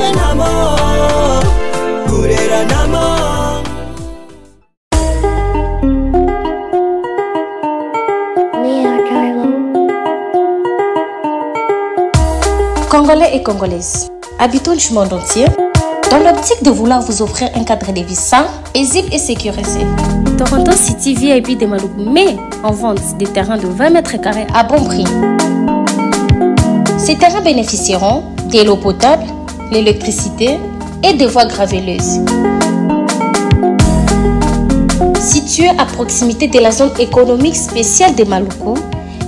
Kureranamo, kureranamo. Congolais et Congolaises, habitants du monde entier, dans l'optique de vouloir vous offrir un cadre de vie sain, paisible et sécurisé. Toronto City VIP de Maluku met en vente des terrains de 20 mètres carrés à bon prix. Ces terrains bénéficieront de l'eau potable, l'électricité et des voies graveleuses. Situé à proximité de la zone économique spéciale de Maluku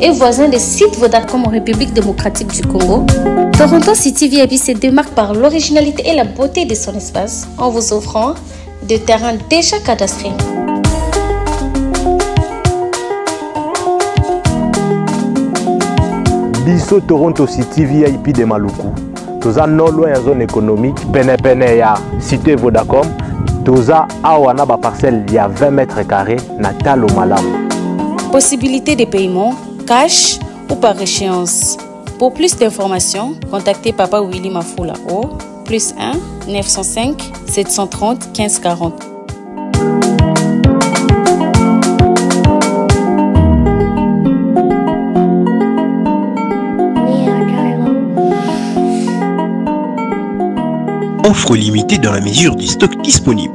et voisin des sites Vodacom en République démocratique du Congo, Toronto City VIP se démarque par l'originalité et la beauté de son espace en vous offrant des terrains déjà cadastrés. Biso Toronto City VIP de Maluku toza non loin ya zone économique penepene ya cité Vodacom. Toza awa na baparcelle ya 20 mètres carrés na talo malamu. Possibilité de paiement cash ou par échéance. Pour plus d'informations, contactez Papa Willy Mafoula au plus 1 905 730 15 40. Offre limitée dans la mesure du stock disponible.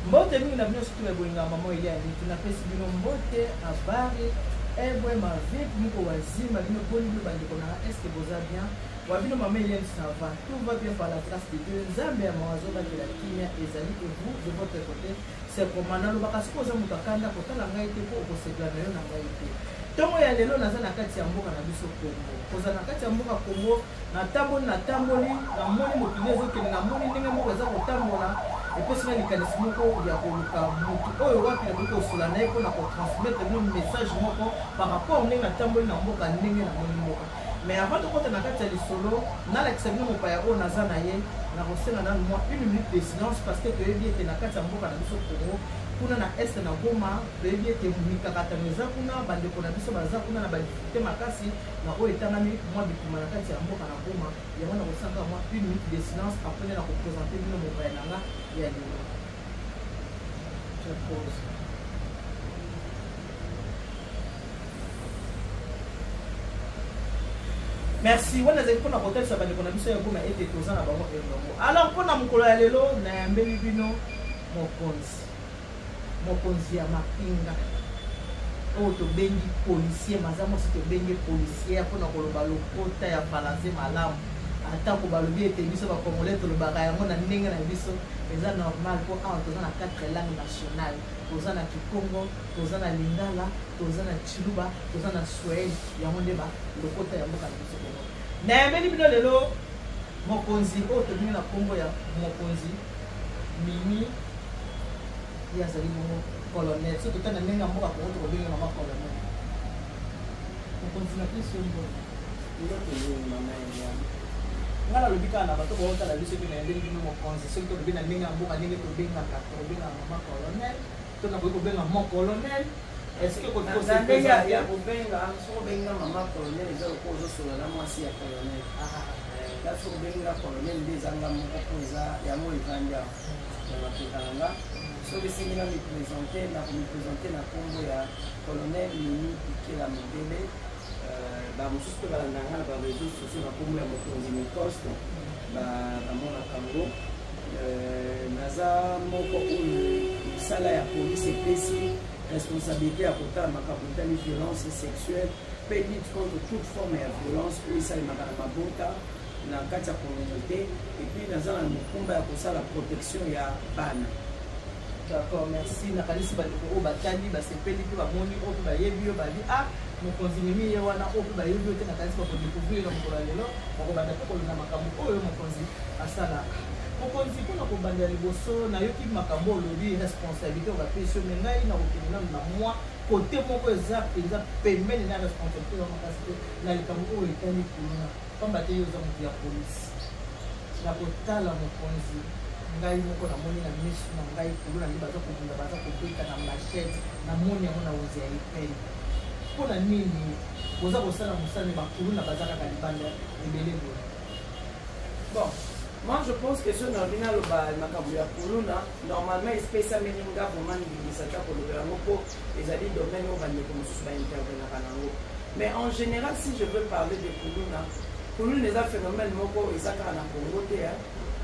Mbote mingi na bino, surtout na bolinga mama Eliane. Tunapesi bino mbote, habari ebwe mavipi, muko wazima bino? Boni bino bandeko na, est ce que boza bien? Wa bino mama Eliane, ça va, tout va bien par la grâce de Dieu. Nzambe ya mawa azobatela kimia ezali. Et vous, de votre côté, c'est comment? Nalobaka soki oza moto akanda, kotala ngai te mpo okosepela na yo na ngai te. Ntongo ya lelo naza na kati ya mboka na biso Kongo. Kozala na kati ya mboka Kongo, natamboli, natamboli, namoni mokili ezokende, namoni ndenge moko eza kotambola, epesi nga likanisi moko ya koluka motu oyo wapi nakoki kosola na ye mpona kotransmettre bino message moko par rapport ndenge natamboli na mboka, ndenge namoni mboka. Mais avant tokota na kati ya lisolo, nalakisa bino mopaya oyo naza na ye, nakosenga nanu mwa une minute de silence, parce que toyebi ete na kati ya mboka na biso Kongo, kuna na Est, na Goma, toyebi ete mikakatano eza kuna. Bandeko na biso baza kuna na badifficulté makasi na oyo etangami mwa bitumba na kati ya mboka na Goma. Yango nakosanga mwa une minute de silence, après nde nakoprésente bino mopaya na nga ya lelo. Je pose. Merci. Wana ezali mpona kotalisa bandeko na biso ya Goma ete toza na bango elongo. Alors, mpona mokolo ya lelo, nayambeli bino mokonzi, mokonzi ya mapinga oyo tobengi policier maza mwasi, tobengi policier mpona koloba lokota ya français malamu. Atako balobi ete biso bacongolais tolobaka yango na ndenge na biso, eza normal mpo awa toza na quatre langue nationale: toza na Kikongo, toza na Lingala, toza na Chiluba, toza na Swahili. Yango nde balokota ya mboka na biso Kongo. Nayambeli bino lelo mokonzi oyo tobengi na nkombo ya mokonzi Mimi. Ye azali bongo colonel. Soki totali na ndenge ya mboka Kongo, tokobengi mama colonel. Mokonzi, na pesi yo mbote. Nga nalobi kaka na bato baotala biso ete nayambeli bino mokonzi. Soki tolobi na ndenge ya mboka, ndenge tobengaka, tokobengaka mama colonel to nakoki kobenga mon colonel? Est-ce que na ndenge ya kobenga, soki obenga mama colonel, eza lokola ozosola na mwasi ya colonel. Nga soki obenga colonel, nde eza nga moko, mpo eza yango evandi awa na mapeka na nga. Soki esengi na miprésente, nakomiprésente na nkombo ya colonel Mimi Ikela Mondele. Bamosusu mpe balanda nga na baréseau sociaux na nkombo ya mokonzi Micoste, bamonaka yango. Naza moko oyo mosala ya police epesi responsabilité ya kotala makambo etali violence sexuelle mpe lutte contre toute forme ya violence oyo esalemaka na mabota, na kati ya communauté, et puis naza na mokumba ya kosala protection ya bana. D'accord, merci. Nakanisi bandeko oyo batali basepeli mpe bamoni oyo mpe bayebi yo, babi: "Ah, mokonzi Mimi ye wana." Oyo mpe bayebi yo te, nakanisi bakodécouvrir na mokolo ya lelo, bakobanda mpe kolanda makambo oyo mokonzi asalaka. Mokonzi, mpona kobandela liboso, nayoki makambo olobi, responsabilité oyo bapesi yo, mais ngai nakokende nanu na mwa kote moko eza mpenza pembeni na responsabilité oyo makasi te na likambo oyo etali kuluna, pamba te yo oza moto ya polisi. Na kotala, mokonzi, ngai moko namoni na misu na ngai kuluna nde baza kobunda, baza kobeta na machette. Namoni yango na wenze ya Epele. Mpo na nini boza kosala mosala mais bakuluna baza kaka libanda ebele boye? Bon, moi je pense que soki nalobi naloba makambo ya kuluna, normalement epesameli nga vraiment ndingisa ta kolobela yango, mpo ezali domaine oyo bandeko mosusu baintervenaka nango. Mais en général, si je veux parler de kuluna, kuluna eza phénomène moko eza kaka na Congo te.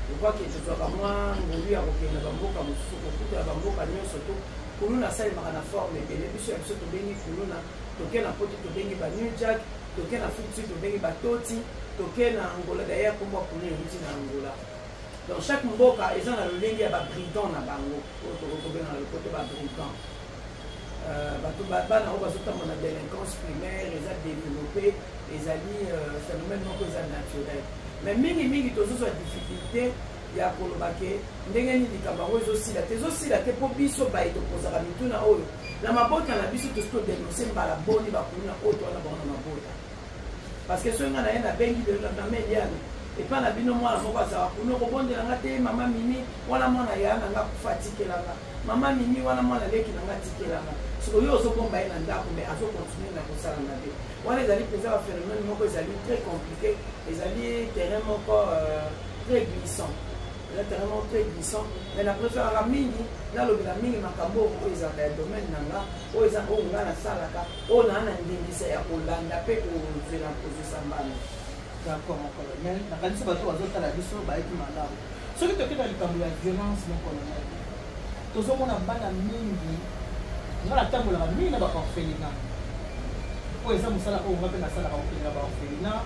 Je crois que tozwaka mwa ngolu ya kokende bamboka mosusu, kokutela bamboka nyonso to kuluna asalemaka na forme ebele. Biso ya biso tobengi kuluna, toke na Poto tobengi ba new jack, toke na Afrique Sud tobengi batoti, toke na Angola. D'ailleurs, kombo ya kuluna euti na Angola. Donc chaque mboka eza na lolenge ya babrigand na bango oyo tokoki kobenga na lopoto babrigand. Bato, bana oyo bazotambola na délinquance primaire eza développé, ezali phénomène moko eza naturel. Mais mingimingi tozozwa difficulté ya koloba ke ndenge nini likambo yango ezosila te. Ezosila te mpo biso baye tokozaka mituna oyo na mabota na biso, tosi todénoncer mbala boni bakuluna oyo towana bango na mabota? Parce que soki nga na ye nabengi lelo na mama Eliane, epa na bino mwana moko azalaka kuna, okobondela nga te: "Mama Mimi wana, mwana ya na nga akufa, atikelanga. Mama Mimi wana, mwana leki na nga atikelanga." Sikoyo yo ozobomba ye na ndako, mais azocontinuer na kosala mabe wana. Ezali mpenza baphénomène moko ezali très compliqué, ezali terrain moko très glissant, eza terrain moko très glissant. Mais na préféraka mingi nalobela mingi makambo oyo ezalaka ya domaine na nga, oyo eza oyo nga nasalaka, oyo naa na ndingisa ya kolanda mpe kozwela kozwisa mbano. D'accord, mon colonel. Nakanisi bato bazotala biso bayeki malamu. Soki toke na likambo ya violence, mon colonel, tozomona bana mingi. Nga natambolaka mingi na baorphelinat, oyo eza mosala oyo nga mpe nasalaka, kokende na baorphelinat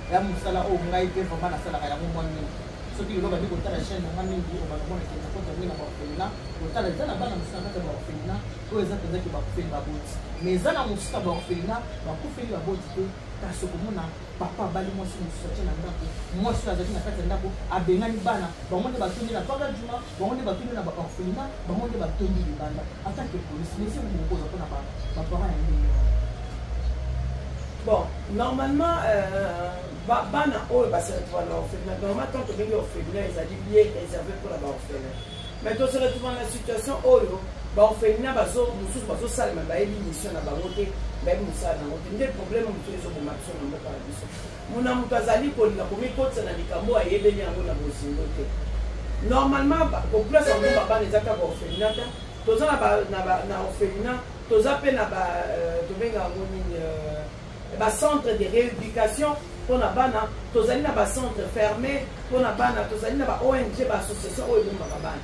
ya mosala oyo ngai mpe vraiment nasalaka yango mwa mingi. Soki lelo bandi kotala chaîne nanga mingi, oyo bakomona ke nakota mingi na baorphelinat kotala. Eza na bana mosusu na kati ya baorphelinat oyo eza mpenza ke bakufeli baboti, mais eza na mosusu na baorphelinat bakufeli baboti te. Kasi okomona papa abali mwasi mosusu, atie na ndako. Mwasi oyo azalaki na kati ya ndako abengani bana. Bango nde batondi na Paka Juma, bango nde batondi na baorphelinat, bango nde batondi libanda. En tant que police, mesure bokozwa mpona baparent ya ndenge wana? Bon, normalement bana oyo base retrouva na orphelinat, normalement tant tobengi orphelinat, ezali bien réservé mpona baorphelin. Mais tose retrouva na situation oyo baorphelinat mosusu bazosalema, bayebi mission na bango te, bayebi mosala na yango te. Nde problème mosusu ezoboma biso na mboka na biso. Mona moto azali kolinga komikotisa na likambo ayebeli yango na bozindo te. Normalement, koplace yango babana eza kaka orphelinat te. Toza na orphelinat, toza mpe na tobenga yango nini, bacentre de rééducation mpona bana, tozali na bacentre fermé mpona bana, tozali na ba ONG, baassociation oyo ebombaka bana.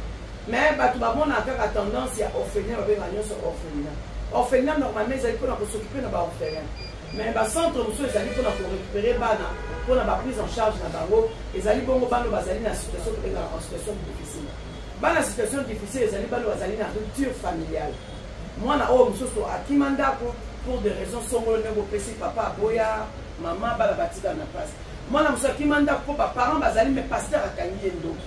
Mais bato bamonaka kaka tendance ya orphelinat, babengaka nyonso orphelinat. Orphelinat normalement ezali mpona kos'occuper na baorphelin, mais bacentre mosusu ezali mpona korécupérer bana mpona baprise en charge na bango. Ezali bongo bana bazali na situation tobengaka en situation difficile. Bana situation difficile ezali bana bazali na rupture familiale, mwana oyo mosusu akima ndako pour des raisons songolo, ndenge opesi papa aboya mama, bana batikala na place. Mwana mosusu akima ndako mpo baparent bazali, mais pasteur akangi ye ndoki.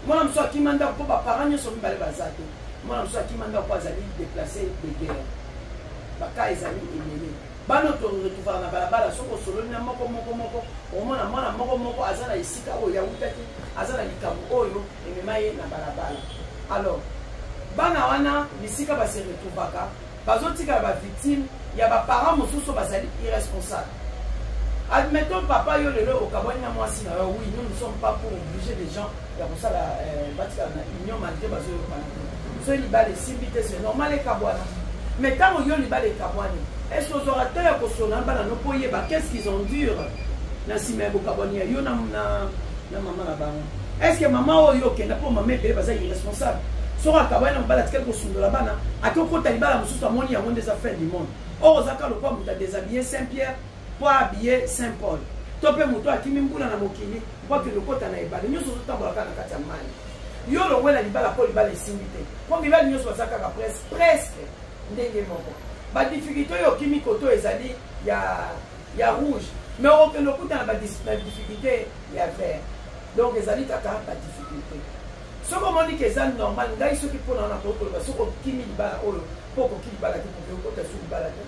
Mwana mosusu akima ndako mpo baparent nyonso mibale baza te. Mwana mosusu akima ndako mpo azali déplacé de guerre. Baka ezali ebele. Bana toretrouvaka na balabala, soki osololi na moko moko moko, omona mwana moko moko aza na esika oyo yawutaki, aza na likambo oyo emema ye na balabala. Alors bana wana, bisika base retrouvaka, bazotikala bavictime ya baparent mosusu bazali irresponsable. Admettons, papa, yo lelo okabwani na mwasi na yo. Oui, nous ne sommes pas pour obliger les gens ya kosala batikala na union malgré bazoyokana te. Soki libala esimbi te, c'est normal ekabwana. Mais ntango yo libala ekabwani, est ce que ozwaka temps ya kosolola na bana no mpo oyeba qu'est ce qu'ils endurent na nsima ya bokabwani ya yo na mama na bango? Est ce que mama oyo okenda, mpo mama ebele baza irresponsable, soki akabwani na mobali, atikali kosundola bana, ake okota libala mosusu, amoni yango nde eza fin du monde. Or ozaka lokwa moto adéshabille Saint Pierre mpo ahabille Saint Paul, to mpe moto akimi mbula na mokili mpo akende okota na ebale. Nyonso ozotambola kaka na kati ya mai. Yo longwe na libala mpo libala esimbi te, mpo mibali nyonso baza kaka presque ndenge moko. Badifficulté oyo okimi koto ezali ya rouge, mais okokende okuta na badifficulté ya vert. Donc ezali kaka ba difficulté. Soki omoni ke eza normal, ngai soki mpo na nakoki koloba, soki okimi libala oyo mpo okoki libala te, poke okota su libala te,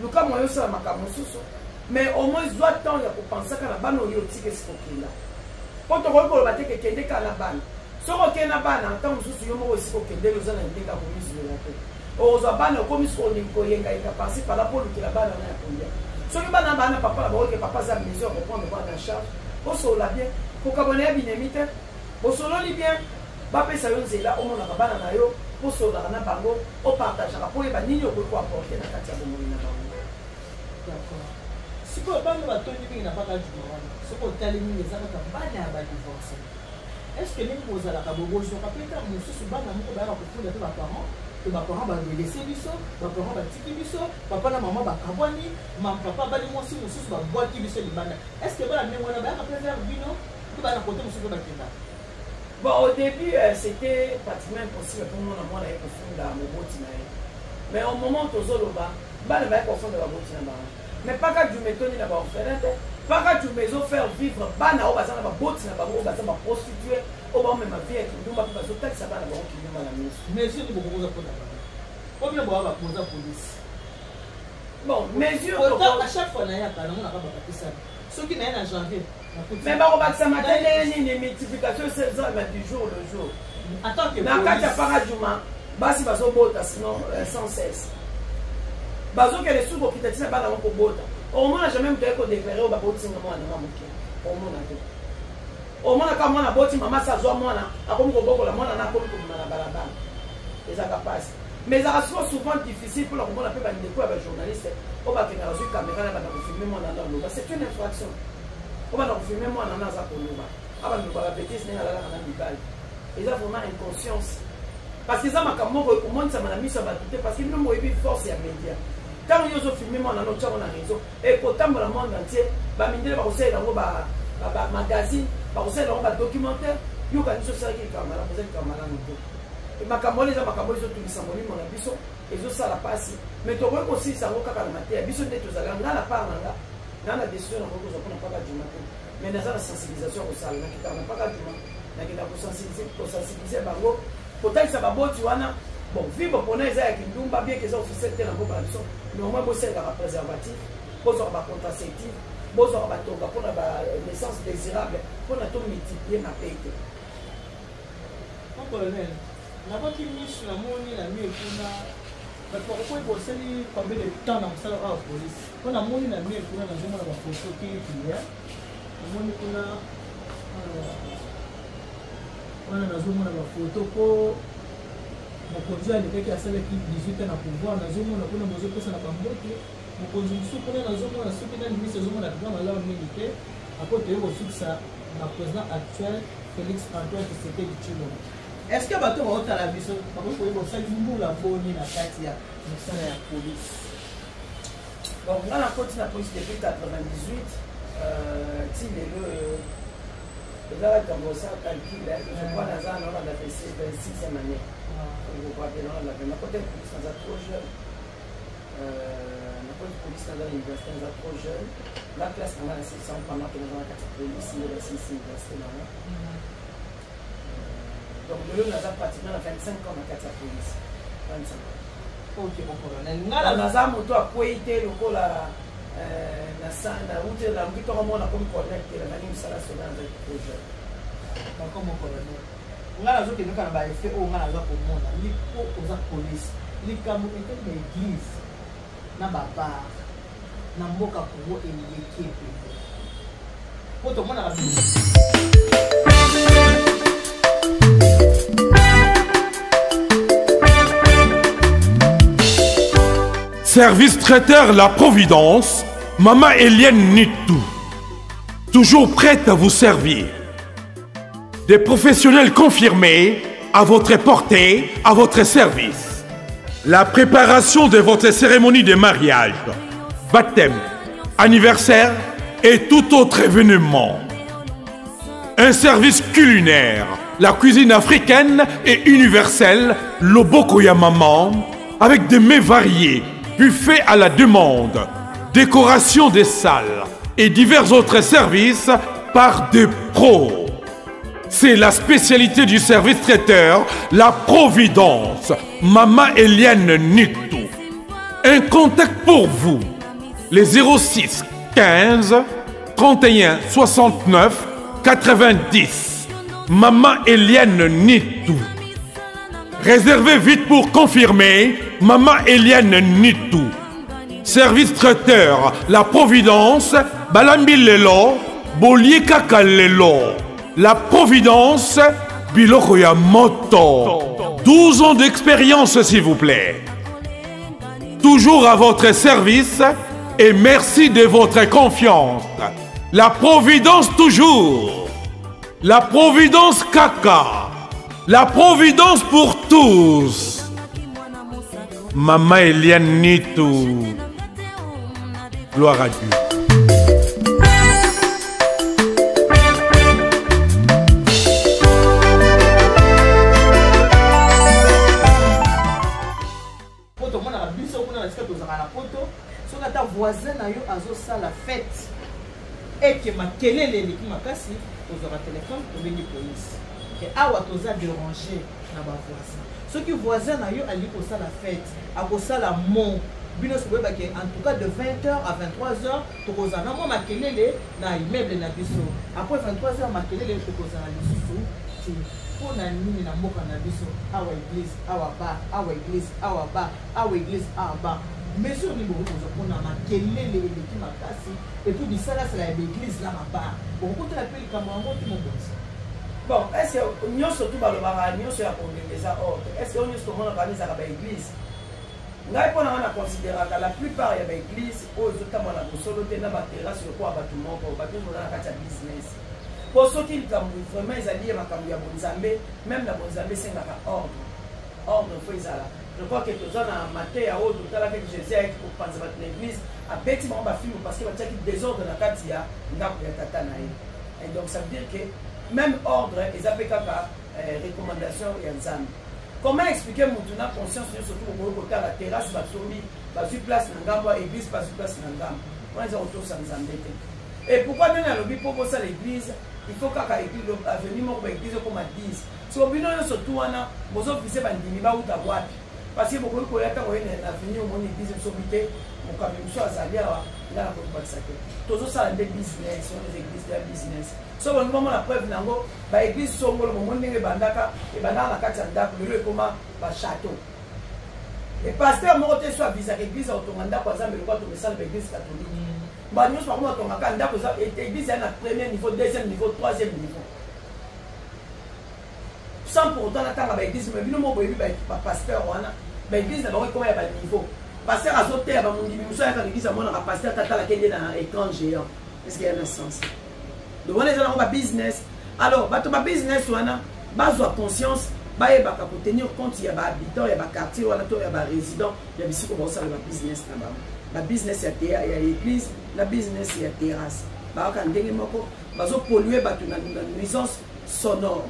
luka moyen osala makambo mosusu, mais au moins zwa temps ya kopansaka na bana oyo otika esika okenda. Mpo tokoki koloba te ke kende kaka na bana. Soki okei na bana, ntango mosusu yo moko esika okendeli oza na ndenge ya komizwela te. Okozwa bana, okomi soki koyengayenga parci par là mpo olukela bana na ya kolia. Soki bana bana papa na bango ke papa aza mesure ya koprendre bana en charge, osolola bien, kokabwana ya binemi te, bosololi bien, bapesa yo nzela omonaka bana na yo, osololaka na bango, opartageaka mpo oyeba nini okoki koapporte na kati ya bomoi na bango. D'accord. Sikoyo bana batondi mingi na paka juma wana, soki otali mingi eza kaka bana ya badivorce. Est ce que ndenge bozalaka boye bozwaka mpe ntango mosusu bana moko bayaka kofunda mpe baparent to baparent badelese biso, baparent batiki biso, papa na mama bakabwani, papa abali mwasi mosusu babwaki biso libanda. Est ce que bana ndenge wana bayaka mpe vers bino to bana kote mosusu mpe bakendaka? Bon, au début, c'était pratiquement impossible pour moi, moi, na kofunda moboti na ye. Mais au moment tozoloba, bana baye kofunda baboti na bango. Mais paka juma etondi na baorphelin te. Paka juma ezofaire vivre bana oyo baza na baboti na bango, oyo baza baprostitue, oyo baomema vie ya kindumba mpe bazotalisa bana bango kindumba na miso. Mesure nini bokokoza mpona bango? Po bino boya bakoza polise. Bon, mesure Autant à chaque fois nayaka namonaka bakakisami. Soki naye na janvier, nakuti. Mais bakobakisama te ndenge nini? Multiplication ezalama du jour le jour. En tant que na kati ya police. Paka juma basi bazobota sinon sans cesse bazokende suki kokita ntina bana yango kobota. Omona jamais moto aye kodeklare oyo babotinga mwana nga moke, omona te. Omona kaka mwana aboti, mama sa azwa mwana, akomi kobokola mwana na akomi kobima na balabala. Ezalaka mpasi, mais ezalaka souvent souvent difficile mpona komona mpe bandeko ya bajournaliste oyo bakendaka bazwi kamera na banda kofilme mwana na aloba. C'est une infraction. Oyo banda kofilme mwana na aza koloba, abanda babetise ndenge alalaka na mibali, eza vraiment inconscience, parce que eza makambo moko ekomonisama na miso ya bato te, parce que bino moyebi force ya média. Ntango yo ozofilme mwana na otiango na réseau, ekotambola monde entier, bamindele bakosalela yango bamagazine, bakosalela yango badocumentaire. Yoka biso osalaki likambo malamu, eza likambo malamu te. Makambo wana eza makambo ezotungisa molimo na biso, ezosala mpasi, mais tokoki kosilisa yango kaka na mateya. Biso nde tozalaka, nga na part na nga, nga na décision nakoki kozwa mpona Paka Juma te, mais naza na sensibilisation ya kosala. Nakitaka na Paka Juma, nakenda kosensibilize bango, kotalisa baboti wana. Bon, vi bopona eza ya kindumba, bien que eza officiel te na mboka na biso, mais au moins bosalelaka préservatif, bozwaka bacontraceptif, bozwaka batonga mpona ba naissance désirable, mpona tomultiplie mabe te. Mon colonel, nabwaki miso, namoni na mur kuna bato bakokoyi. Bosali combien de temps na mosala oyo ya police? Mpo namoni na mur kuna, nazomona bafoto kilikili, namoni kuna wana, nazomona bafoto mpo mokonzi oyo alekaki asalaki 18 ans na pouvoir. Nazomona kuna bozopesa na bambote mokonzi mosusu kuna, nazomona soki nani, miso ezomona mpenza malamu mingi te. Apo toye kosukisa na président actuel Félix Antoine Tshisekedi Tshilombo. Est ce que bato baotala biso bakoki koyeba osali mbula boni na kati ya mosala ya police? Bon, nga nakoti na police depuis 98 ti lelo oyo, ezalaka likambo osala calcul. Je crois naza na olanda 26e année, okokoa pe naolanda. Nakoti police naza trop jeune. Nakoti police naza na université, naza trop jeune. La classe nanga na silisa pendant ke naza na kati ya police, nde basilisi université nanga. Donc lelo naza pratiquement na 25 ans na kati ya police, 25 ans. Ok, mon colonel, nga naza moto akwei te lokola nauti naluki ntongo mona komi colonel te. Nabandi mosala soda nazaki trop jeune. D'accord, mon colonel, nga nazokende kaka na baeffet oyo nga naza komona liko oza police. Likambo etali baeglise na babar na mboka Congo eleki ebele, mpo tomonaka biso. Service traiteur La Providence, Maman Eliane Nitou. Toujours prête à vous servir. Des professionnels confirmés à votre portée, à votre service. La préparation de votre cérémonie de mariage, baptême, anniversaire et tout autre événement. Un service culinaire, la cuisine africaine et universelle, Loboko ya Maman, avec des mets variés, buffet à la demande, décoration des salles et divers autres services par des pros. C'est la spécialité du service traiteur, la Providence. Mama Eliane Nitou. Un contact pour vous. Les 06 15 31 69 90. Maman Eliane Nitou. Réservez vite pour confirmer. Maman Eliane Nitou. Service traiteur, la Providence, Balambi Lelo, Bolie Kaka Lelo. La Providence, Biloko ya Moto. 12 ans d'expérience, s'il vous plaît. Toujours à votre service et merci de votre confiance. La Providence toujours. La Providence Kaka. La Providence pour tous. Maman Eliane Nitou. Gloire à Dieu. Po tomonaka biso kuna na esika tozalaka na poto, soki ata voisin na yo azosala fete eke makelele eleki makasi, ozwaka telefone obengi police. Ke awa toza déranger na ba voisin. Soki voisin na yo alingi kosala fete, akosala mo bino soki boyeba ke en tout cas de 20h à 23h tokozala na mwa makelele na immeuble na biso. Après 23h makelele tokozala lisusu te. Mpo na nini na mboka na biso awa église awa bar, awa église awa bar, awa église awa bar? Mesure nini bokoki kozwa mpona makelele eleki makasi et puis bisalasala ya baeglise na babar? Bokokotela mpe likambo yango te, mokonzi? Bon, est ce que nyonso tu balobaka nyonso ya kongenge eza ordre? Est ce que oyo nyonso tomonaka wana ezalaka baeglise? Ngai mpo na ngai na consideraka la plupart ya baeglise oyo ezotambola na bosolo te na baterrasse lokola bato moko, bato nyonso baza na kati ya business. Mpo soki likambo vraiment ezali ya makambo ya bonzambe, même na bonzambe esengaka ordre. Ordre fo ezala. Je crois que toza na mateya oyo totalaki Jésus ayaki kopanza bato na église, abeti bango bafilme parce que batiaki désordre na kati ya ndako ya tata na ye. Et donc ça veut dire que même ordre eza mpe kaka recommandation ya Nzambe. Comment expliquer mutu na conscience nyonso tu bokoki kotala terrasse basombi bazwi place na ngambo ya église, bazwi place na ngambo wana, eza kotosa Nzambe te. Et pourquoi nani alobi mpo bosala église il faut kaka église avenue moko baeglise ekoma 10? Siko bino nyonso tu wana bozovise bandimi bauta wapi? Parce que bokoki koya ntango oye na avenue omoni église bisobi te, mokambi mosusu azali awa, nga nakoki kobakisa te. Tozosala nde business wana, eza église ya business. So bolingi bomona preuve na yango, baeglise songolo bomoni ndenge ebandaka, ebandaka na kati ya ndako, lelo ekoma bachateau. E pasteur moko te so avisaka église akotonga ndako ya Nzambe lokola tomesana baeglise catholique. Bato nyonso bakoma batongaka ndako, eza église ya na premier niveau, deuxième niveau, troisième niveau, sans pour autant natanga baeglise. Mais bino moko boyebi bapasteur wana, baeglise na bango ekoma ya baniveau. Pasteur azoteya, bamondimi mosusu ayaka na église amonaka pasteur tatalaka nde na écran géant. Est ce que ya na sens? Donc wana eza nango babusiness. Alors bato babusiness wana bazwa conscience, bayebaka kotenir compte ya bahabitant ya baquartier wana to ya barésident ya bisika baosala babusiness na bango. Babusiness ya ya église na business ya terrasse bakaka ndenge moko, bazopolue bato na nuisance sonore.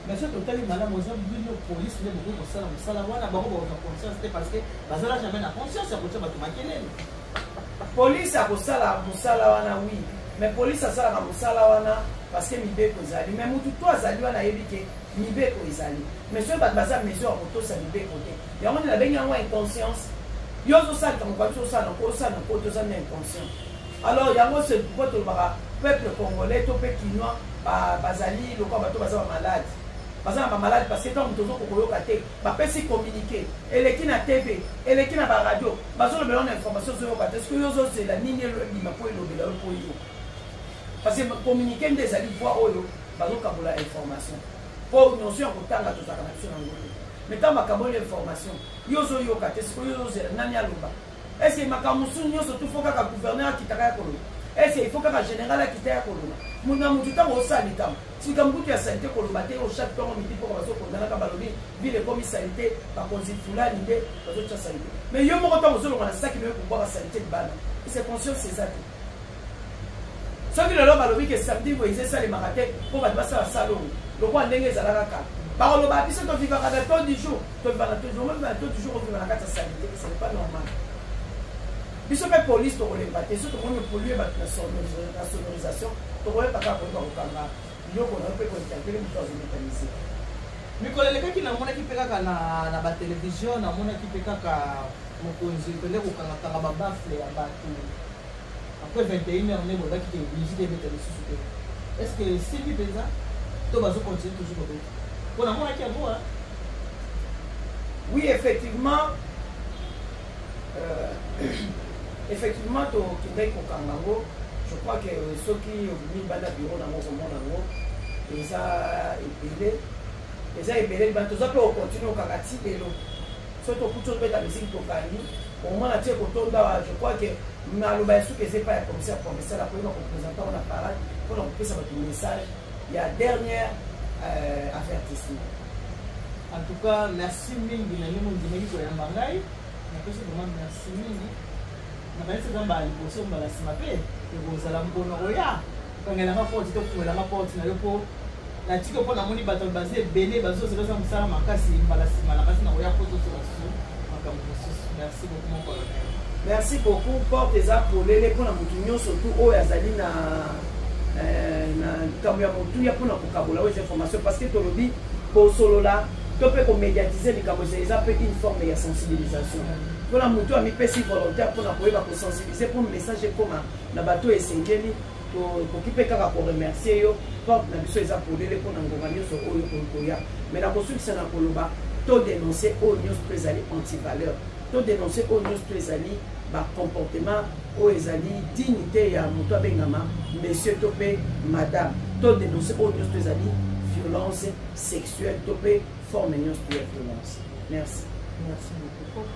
Mais soki totali malamu, eza bino police nde bokoki kosala mosala wana. Bango bakozwa conscience te parce que bazala jamais na conscience ya kotia bato makelele. Police akosala mosala wana, oui, mais police asalaka mosala wana parce que mibeko ezali. Mais mutu to azali wana ayebi ke mibeko ezali, mais soki bato baza mesure ya kotosa mibeko te, yango nde nabengi yango inconscience. Yo ozosala likambo kwa biso, osala nako, osala nako, toza na inconscient. Alors yango, c'est pourquoi tolobaka peuple congolais to mpe kinois bazali lokola bato baza bamalade, baza na bamalade, parce que ntango moto ozokoka koyoka te, bapesi communiqué, eleki na TV, eleki na baradio, bazolobela na information, ozoyoka te. Soki yo ozozela nini ebima mpo elobela yo mpo yoka? Parce que communiqué nde ezali voix oyo bazokabola information, mpo nyonso ya kotanga tozalaka na biso nango te. Mais ntango makambo oyo information yo ozoyoka te, sikoyo yo ozozela nani aloba? Est-ce makambo mosusu nyonso tu fo kaka gouverneur akitaka ya koloba? Est-ce il faut kaka général akita ya koloba? Na motu ntango osala likambo, likambo kutu ya salite, koloba te. Oyo chaque ntongo midi mpoka bazokondanaka, balobi ville ekomi salite, bakonzi fulani nde bazotya salite. Mais yo moko ntango ozolonga na saki nayo kobwaka salite libanda, c'est conscience eza te. Soki lelo balobi ke samedi boye eza esalemaka te mpo bato basala salongo lokola ndenge ezalaka kala, bakoloba biso tovivaka na taux du jour, toviva na taux du jour, oviva na taux du jour, oviva na kati ya salite, ce n'est pas normal. Biso mpe police tokolemba te. Soki tomoni opolue bato na sonorisation, tokoyeba kaka koyeba kokanga biloko na yo mpe kointerpele moto azobeta miziki. Mikolo elekaki, namonaki mpe kaka na batelevizio, namonaki mpe kaka mokonzi okende kokangakanga babaffle ya bato après 21 heure, nde bolobaki ke musique ebeta lisusu te. Est ce que esili mpenza to bazocontinue toujours kobeta? Mpo namonaki yango. Oui, effectivement, effectivement tokendaki kokanga yango. Je crois que soki obimi libanda bureau nango, komona yango eza ebele, eza ebele. Bato toza mpe kocontinue kokanga ti lelo. Soki tokuti ozobeta misiki, tokangi, omona tie kotonda. Je crois que maloba ya suki eza epai ya commissaire provincial, akoyeba koprésente yango na parade mpona kopesa bato message ya dernière avertissement. En tout cas, merci mingi na ndenge ondimaki koyamba ngai. Napesi vraiment merci mingi. Nakanisi eza mbala liboso, mbala nsima mpe ekozala mpono koya okangelanga porte to ofungelanga porte na yo, mpo natiki, mpo namoni bato baza ebele bazozela. Oza mosala makasi. Mbala nsima nakasi na koya mpo tosola susu makambo mosusu. Merci beaucoup, mon colonel. Merci beaucoup. Porte eza polele mpona motu nyonso tu oyo azali na likambo ya motuya mpona kokabola oyo eza information, parce que tolobi kosolola to mpe komédiatise likambo eza mpe une forme ya sensibilisation. Mpona motu amipesi volontaire mpona koyeba kosensibilize mpo message ekóma na bato oyo esengeli, tokoki mpe kaka koremercier yo. Porte na biso eza polele mpona ngonga nyonso oyo koya. Mais nakosukisa na koloba: todénonce oyo nyonso to ezali antivaleur, todénonce oyo nyonso to ezali bacomportement oyo ezali dignité ya moto abengama monsieur to mpe madame, todénonce oyo nyonso to ezali violence sexuelle to mpe forme nyonso to ya violence. Merci. Merci beaucoup.